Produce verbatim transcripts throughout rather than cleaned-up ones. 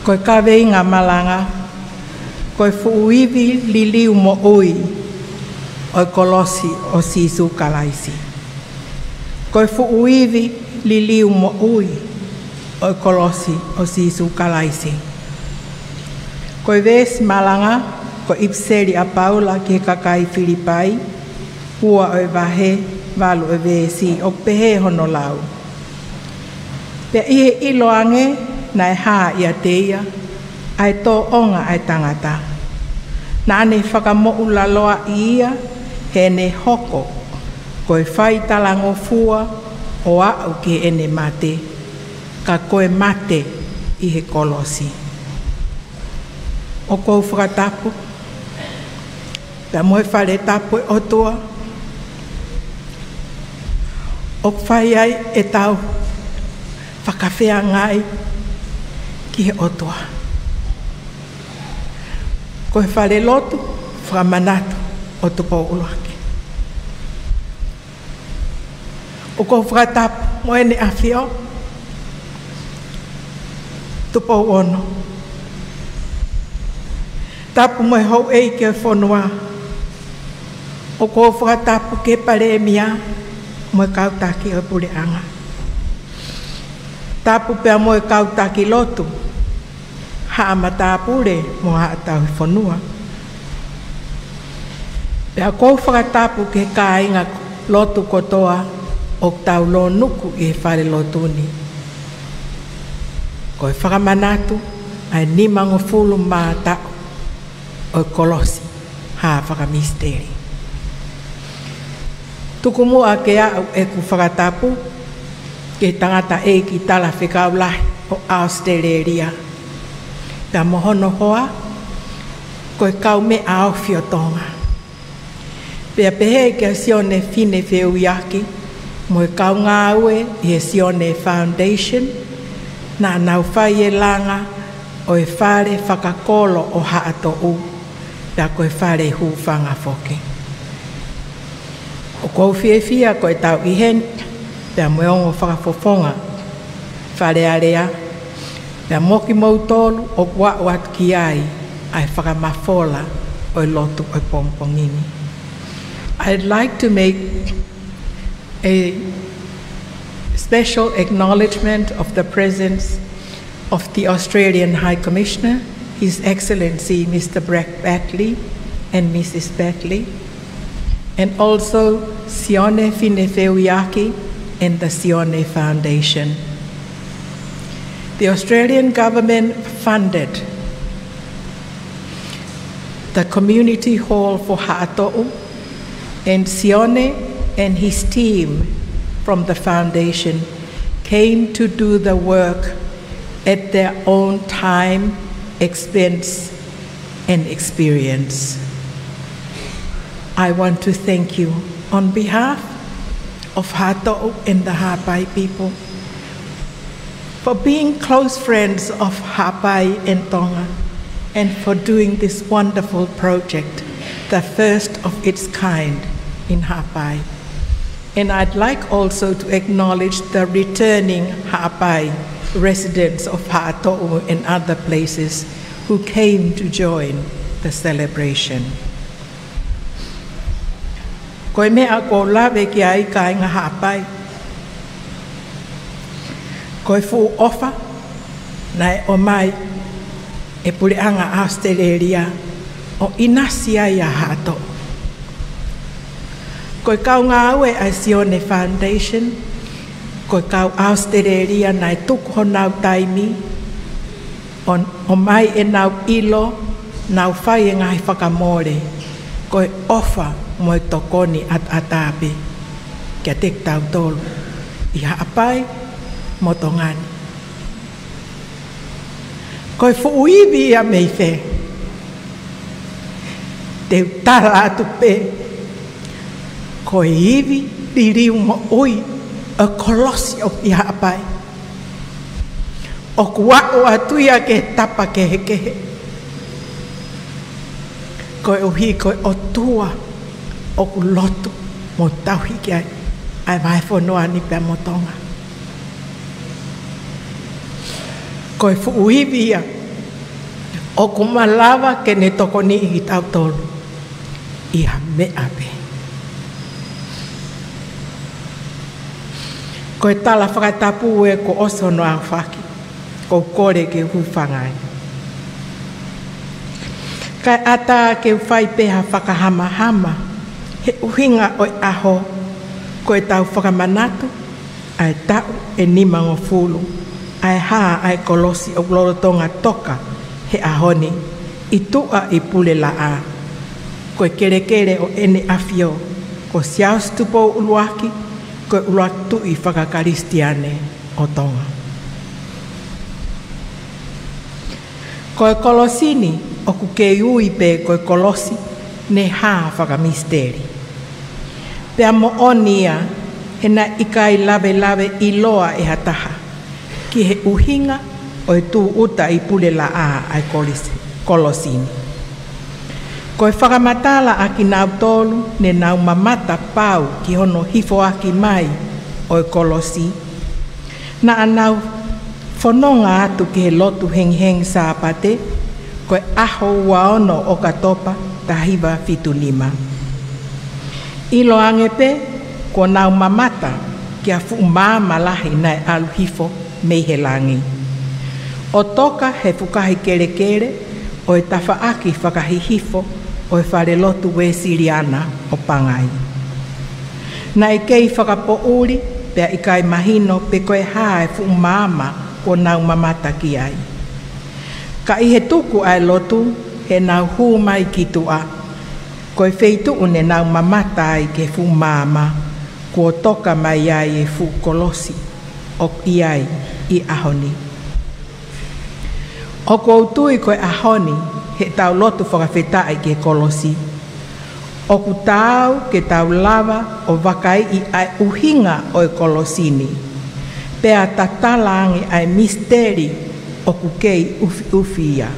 Ko e kaveinga malanga: Ko e fuʻu ivi liliu moʻui ʻo e kolosi ʻo Sīsū Kalaisi. Ko e fuʻu ivi liliu moʻui ʻo e kolosi ʻo Sīsū Kalaisi. Ko e veesi malanga ko e ʻipiseli ʻa Paula ki he kakai Filipai, ua ʻo e vahe, valu ʻo e veesi, ʻoku pehē hono lau: Pea ʻi he ʻilo ange naʻe hā ʻiate ia ʻa e tōʻonga ʻa e tangata, naʻa ne fakamoʻulaloaʻi ia heʻene hoko ko e fai talangofua ʻo aʻu ki heʻene mate, ka ko e mate ʻi he kolosi. ʻOku ou fakatapu pea mo e fale tapu ʻo e ʻOtua ʻoku fai ai ʻetau fakafeangai ki he ʻOtua. Ko e fale lotu fakamanatu ʻo Tupou ʻUluaki. ʻOku ou fakatapu mo ʻEne ʻAfio, Tupou Ono. Tapu mo e houʻeiki ʻo e fonua. ʻOku ou fakatapu ki he Palēmia mo e kau taki ʻo e Puleʻanga. Tapu pea mo e kau taki lotu, haʻa matāpule mo haʻa tauhi fonua. Pea ʻoku ou fakatapu ki he kāinga lotu kotoa ʻoku tau lōnuku ʻi he fale lotu ni, ko e fakamanatu ʻa e nimangofulu mā taʻu ʻo e kolosi ha fakamisiteli. Tuku muʻa ke aʻu ʻeku fakatapu ki he tangataʻeiki talafekau lahi ʻo ʻAositelēlia, pea mo hono hoa, ko e kaumeʻa ofi ʻo Tonga. Pea pehē kia Sione Finefeuiaki mo e kau ngāue ʻi he Sione Foundation, naʻa nau fai e langa ʻo e fale fakakolo ʻo Haʻatoʻu, pea ko e fale hūfanga foki. ʻOku ou fiefia ko e tau ʻi heni, pea mo e ongo fakafofonga Fale Alea, pea mo kimoutolu ʻoku aʻu atu ki ai ʻa e fakamafola ʻo e lotu ʻo e pongipongi ni. I'd like to make a special acknowledgement of the presence of the Australian High Commissioner, His Excellency Mister Brad Batley and Missus Batley, and also Sione Finefeuiaki and the Sione Foundation. The Australian government funded the community hall for Haʻatoʻu, and Sione and his team from the foundation came to do the work at their own time, expense, and experience. I want to thank you on behalf of Haʻatoʻu and the Haʻapai people for being close friends of Haʻapai and Tonga, and for doing this wonderful project, the first of its kind in Haʻapai. And I'd like also to acknowledge the returning Haʻapai residents of Haʻatoʻu and other places who came to join the celebration. Ko e meʻa ʻoku ou lave ki ai, kāinga Haʻapai, ko e fuʻu ʻofa naʻe ʻomai ʻe he Puleʻanga ʻAositelēlia ʻo ʻinasi ai ʻa Haʻatoʻu. Ko e kau ngāue ʻa e Sione Foundation, ko e kau ʻAositelēlia naʻe tuku honau taimi ʻo, ʻomai ʻenau ʻilo, nau fai e ngaahi fakamole, ko e ʻofa mo e tokoni ʻataʻatā pē kiate kitautolu ʻi Haʻapai mo Tonga ni. Ko e fuʻu ivi ia mei fē? Te u tala atu pē, ko e ivi liliu moʻui ʻo e kolosi ʻoku ʻi Haʻapai. ʻOku aʻu atu ia ki he tapa kehekehe, koeʻuhi ko e ʻOtua ʻoku lotu mo tauhi ki ai ʻa e vahefonua ni pea mo Tonga. Ko e fuʻu ivi ia ʻoku malava ke ne tokoniʻi kitautolu ʻi ha meʻa pē. Ko e tala fakatapu ē kuo ʻosi hono aofaki, ʻoku ou kole ke u hūfanga ai. Kae ʻatā ke u fai pē ha fakahamahama, he ʻuhinga ʻo e ʻaho, ko ʻetau fakamanatu ʻa e taʻu ʻe nimangofulu ʻa e hā ʻa e kolosi ʻoku lolotonga toka he ʻaho ni ʻi tuʻa ʻi Pulelaʻā. Ko e kelekele ʻo ʻEne ʻAfio ko Siaosi Tupou ʻUluaki, ko e ʻuluaki tuʻi fakakalisitiane ʻo Tonga. Ko e kolosi ni ʻoku kei ui pē ko e kolosi ne hā fakamisiteli. Pea moʻoni ia, he naʻe ʻikai lavelaveʻiloa ʻe ha taha ki he ʻuhinga ʻo e tūʻuta ʻi Pulelaʻā ʻa e kolisi-, kolosi ni. Ko e fakamatala ʻa kinautolu ne nau mamata pau ki hono hifoaki mai ʻo e kolosi, naʻa nau fononga atu ki he lotu hengihengi Sāpate, ko e ʻaho ua ono ʻo ʻOkatopa taha hiva fitu nima. ʻIloange pē, kuo nau mamata ki ha fuʻu maama lahi naʻe ʻalu hifo mei he langi, ʻo toka he fukahi kelekele ʻo e tafaʻaki fakahihifo ʻo e falelotu Uēsiliana ʻo Pangai. Naʻe kei fakapoʻuli, pea ʻikai mahino pe ko e hā e fuʻu maama kuo nau mamata ki ai. Ka ʻi he tuku ʻa e lotu, he nau hū mai ki tuʻa, ko e feituʻu ne nau mamata ai ki he fuʻu maama kuo toka mai ai e fuʻu kolosi ʻoku ʻi ai ʻi he ʻaho ni. ʻOku ou tui ko e ʻaho ni, heʻetau lotu fakafetaʻi ki he kolosi, ʻoku taau ke tau lava ʻo vakaiʻi ʻa e ʻuhinga ʻo e kolosi ni, pea tatala ange ʻa e misiteli ʻoku kei ʻufiʻufi ia.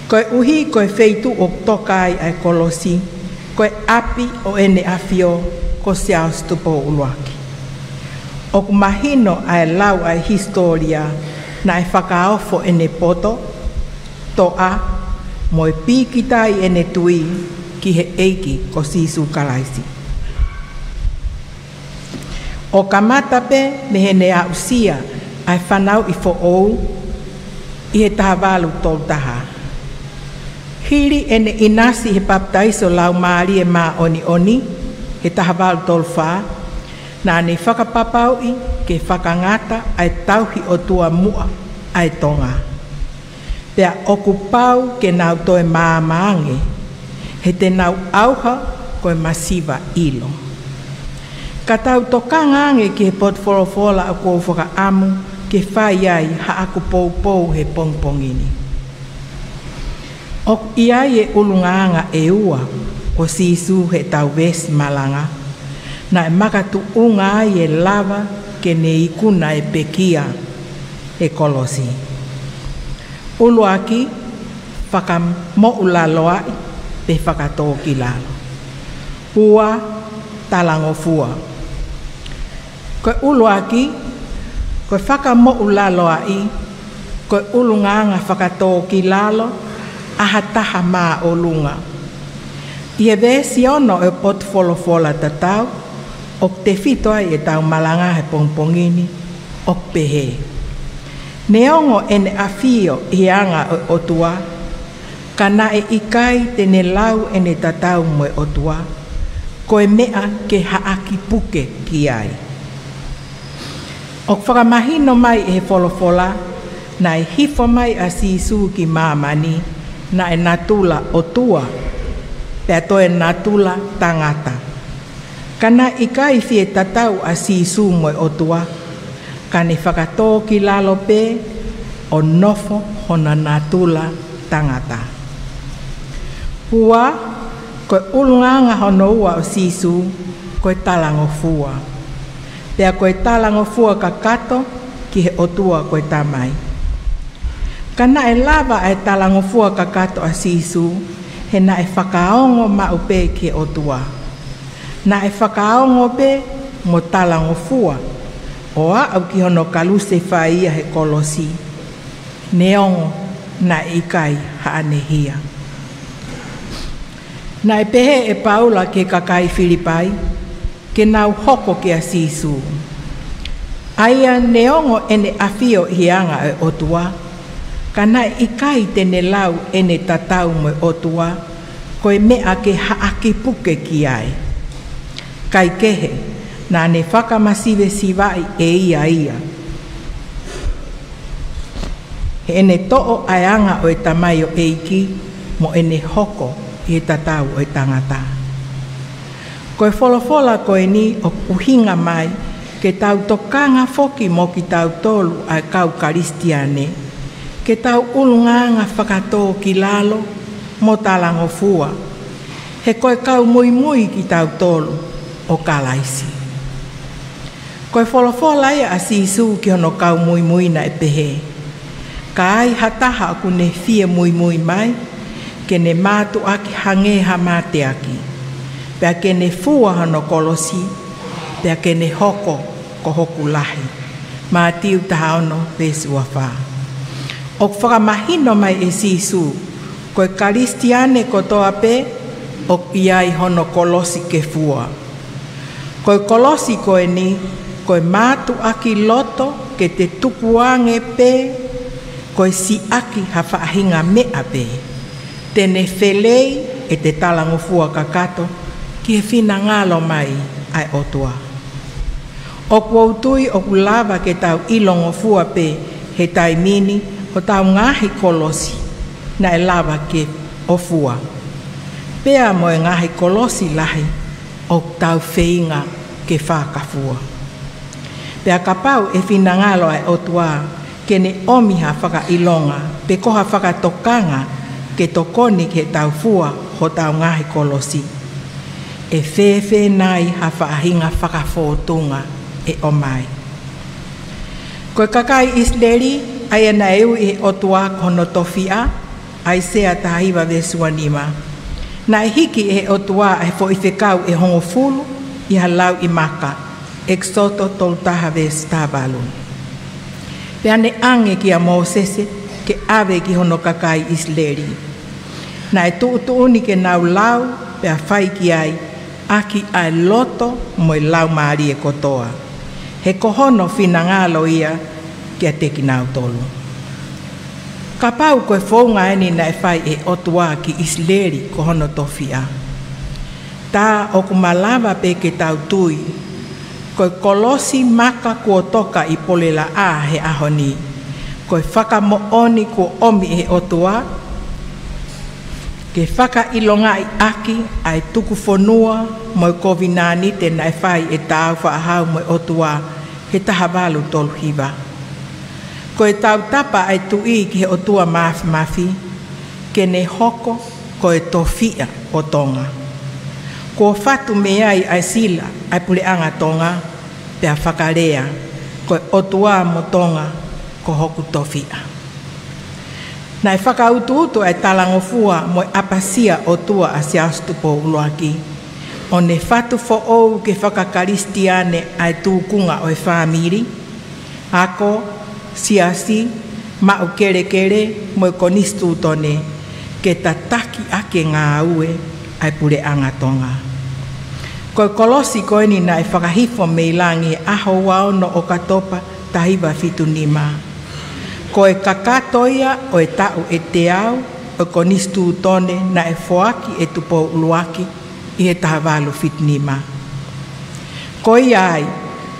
Koeʻuhi ko e feituʻu ʻoku toka ai ʻa e kolosi, ko e ʻapi ʻo ʻEne ʻAfio ko Siaosi Tupou ʻUluaki. ʻOku mahino ʻa e lau ʻa e hisitōlia naʻe fakaofo ʻene poto, toʻa, mo e pīkitai ʻene tui ki he ʻEiki ko Sīsū Kalaisi. ʻO kamata pē mei heʻene aʻusia ʻa e fanauʻi foʻou ʻi he taha valu tolu taha. Hili ʻene ʻinasi he papitaiso Laumālie Māʻoniʻoni he taha valu tolu fā, naʻa ne fakapapauʻi ke fakangata ʻa e tauhi ʻOtua muʻa ʻa e Tonga. Pea ʻoku pau ke nau toe maama ange, he te nau ʻauha ko e masiva ʻilo. Ka tau tokanga ange ki he potu folofola ʻoku ou fakaʻamu ke fai ai haʻaku poupou he pongipongi ni. ʻOku ʻi ai e ʻulungaanga ʻe ua ʻo Sīsū heʻetau veesi malanga, naʻe makatuʻunga ai e lava ke ne ikuna e pekia he kolosi. ʻUluaki, fakamoʻulaloaʻi pe fakatōkilalo. Ua, talangofua. Ko e ʻuluaki, ko e fakamoʻulaloaʻi, ko e ʻulungaanga fakatōkilalo ʻa ha taha māʻolunga. ʻI he veesi ono ʻo e potu folofola tatau ʻoku tefito ai ʻetau malanga he pongipongi ni, ʻoku pehē: Neongo ʻEne ʻAfio ʻi he anga ʻo e ʻOtua, ka naʻe ʻikai te ne lau ʻene tatau mo e ʻOtua ko e meʻa ke haʻaki puke ki ai. ʻOku fakamahino mai ʻe he folofola, naʻe hifo mai ʻa Sīsū ki māmani naʻe natula ʻOtua, pea toe natula tangata. Ka naʻe ʻikai fie tatau ʻa Sīsū mo e ʻOtua, ka ne fakatōkilalo pē ʻo nofo hona natula tangata. Ua, ko e ʻulungaanga hono ua ʻo Sīsū, ko e talangofua. Pea ko e talangofua kakato ki he ʻOtua ko e Tamai. Ka naʻe lava ʻa e talangofua kakato ʻa Sīsū, he naʻe fakaongo maʻu pē ki he ʻOtua. Naʻe fakaongo pē mo talangofua, ʻo aʻu ki hono kalusefai ia he kolosi. Neongo naʻe ʻikai haʻane hia. Naʻe pehē ʻe Paula ki he kakai Filipai ke nau hoko kia Sīsū, ʻa ia neongo ʻene ʻafio ʻi he anga ʻo e ʻOtua, ka naʻe ʻikai te ne lau ʻene tatau mo e ʻOtua ko e meʻa ke haʻaki puke ki ai. Kaekehe, naʻa ne fakamasivesivaʻi ʻe ia ia, heʻene toʻo ʻa e anga ʻo e tamaioʻeiki mo ʻene hoko ʻi he tatau ʻo e tangata. Ko e folofola ko eni ʻoku ʻuhinga mai ke tau tokanga foki mo kitautolu ʻa e kau Kalisitiane, ke tau ʻulungaanga fakatōkilalo mo talangofua, he ko e kau muimui kitautolu ʻo Kalaisi. Ko e folofola ia ʻa Sīsū ki hono kau muimui naʻe pehē, ka ai ha taha ʻoku ne fie muimui mai, ke ne mātuʻaki hangē ha mateaki, pea ke ne fua hono kolosi, pea ke ne hoko ko hoku lahi. Mātiu taha ono veesi ua fā. ʻOku fakamahino mai ʻe Sīsū, ko e Kalisitiane kotoa pē ʻoku ʻi ai hono kolosi ke fua. Ko e kolosi ko eni, ko e mātuʻaki loto ke te tukuange pē, ko e siʻaki ha faʻahinga meʻa pē, te ne felei ʻete talangofua kakato ki he finangalo mai ʻa e ʻOtua. ʻOku ou tui ʻoku lava ke tau ʻilongofua pē he taimi ni hotau ngaahi kolosi naʻe lava ke ʻo fua, pea mo e ngaahi kolosi lahi ʻoku tau feinga ke fakafua. Pea kapau ʻe finangalo ʻa e ʻOtua ke ne ʻomi ha fakaʻilonga pe ko ha fakatokanga ke tokoni ke tau fua hotau ngaahi kolosi, ʻe fēfē nai ha faʻahinga fakafōtunga ʻe ʻomai? Ko e kakai ʻIsileli, ʻa ia naʻe ui ʻe he ʻOtua ko hono tofiʻa, ʻAisea taha hiva veesi ua nima, naʻe hiki ʻe he ʻOtua ʻa e foʻi fekau ʻe hongofulu ʻi ha lauʻi maka, ʻEkisoto tolu taha veesi taha valu. Pea ne ʻange kia Mōsese ke ʻave ki hono kakai ʻIsileli. Naʻe tuʻutuʻuni ke nau lau pea fai ki ai ʻaki ʻa e loto mo e laumālie kotoa, he ko hono finangalo ia kiate kinautolu. Kapau ko e founga eni naʻe fai ʻe he ʻOtua ki ʻIsileli ko hono tofiʻa, tā ʻoku malava pē ke tau tui ko e kolosi maka kuo toka ʻi Polelaʻā he ʻaho ni, ko e fakamoʻoni kuo ʻomi ʻe he ʻOtua ke fakaʻilongaʻi ʻaki ʻa e tuku fonua mo e kovinānite naʻe fai ʻe Tāufaʻāhau mo e ʻOtua he taha valu tolu hiva. Ko e tautapa ʻa e Tuʻi ki he ʻOtua Māfimafi ke ne hoko ko e tofiʻa ʻo Tonga. Kuo fatu mei ai ʻa e sila ʻa e Puleʻanga Tonga, pea fakalea, ko e ʻOtua mo Tonga ko hoku tofiʻa. Naʻe fakautuutu ʻa e talangofua mo e ʻapasia ʻOtua ʻa Siaosi Tupou ʻUluaki, ʻo ne fatu foʻou ke fakakalisitiane ʻa e tūkunga ʻo e fāmili, ako, siasi, maʻu kelekele mo e konisitūtone, ke tataki ʻaki e ngāue ʻa e Puleʻanga Tonga. Ko e kolosi ko eni naʻe fakahifo mei langi he ʻaho ua ono ʻOkatopa taha hiva fitu nima. Ko e kakato ia ʻo e taʻu ʻe teau ʻo e konisitūtone naʻe foaki ʻe Tupou ʻUluaki ʻi he taha valu fitu nima. Ko ia ai,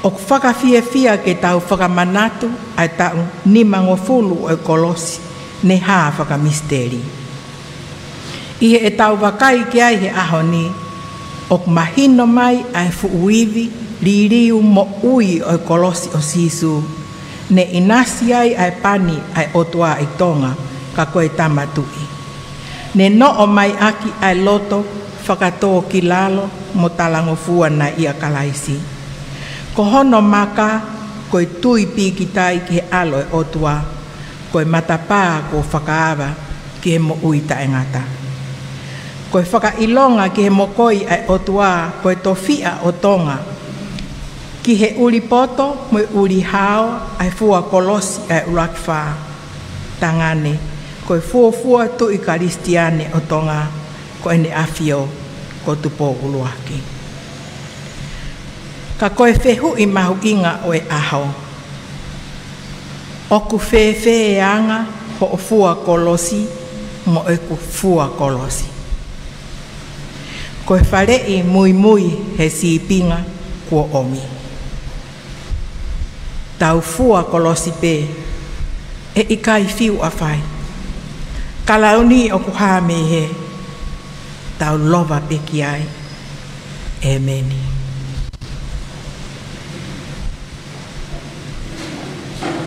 ʻoku fakafiefia ke tau fakamanatu ʻa e taʻu nimangofulu ʻo e kolosi ne hā fakamisiteli. ʻI heʻetau vakai ki ai he ʻaho ni, ʻoku mahino mai ʻa e fuʻu ivi liliu moʻui ʻo e kolosi ʻo Sīsū, ne ʻinasi ai ʻa e pani ʻa e ʻOtua ʻi Tonga, ka ko e Tama Tuʻi. Ne noʻo mai ʻaki ʻa e loto fakatōkilalo mo talangofua naʻe ʻia Kalaisi. Ko hono maka, ko e tui pīkitai ki he ʻAlo ʻo e ʻOtua, ko e matapā kuo fakaava ki he moʻui taʻengata. Ko e fakaʻilonga ki he mokoi ʻa e ʻOtua ko e tofiʻa ʻo Tonga, ki he ʻuli poto mo e ʻuli hao ʻa e fua kolosi ʻa e ʻUluaki Fā, Tangane, Ko e fuofua Tuʻi Kalisitiane ʻo Tonga, ko ʻEne ʻAfio ko Tupou ʻUluaki. Ka ko e fehuʻi mahuʻinga ʻo e ʻaho: ʻOku fēfē e anga hoʻo fua kolosi mo ʻeku fua kolosi? Ko e faleʻi muimui he sīpinga kuo ʻomi. Tau fua kolosi pē, ʻe ʻikai fiu ʻa fai. Kalauni ʻoku hā mei hē, tau lova pē ki ai. ʻĒmeni.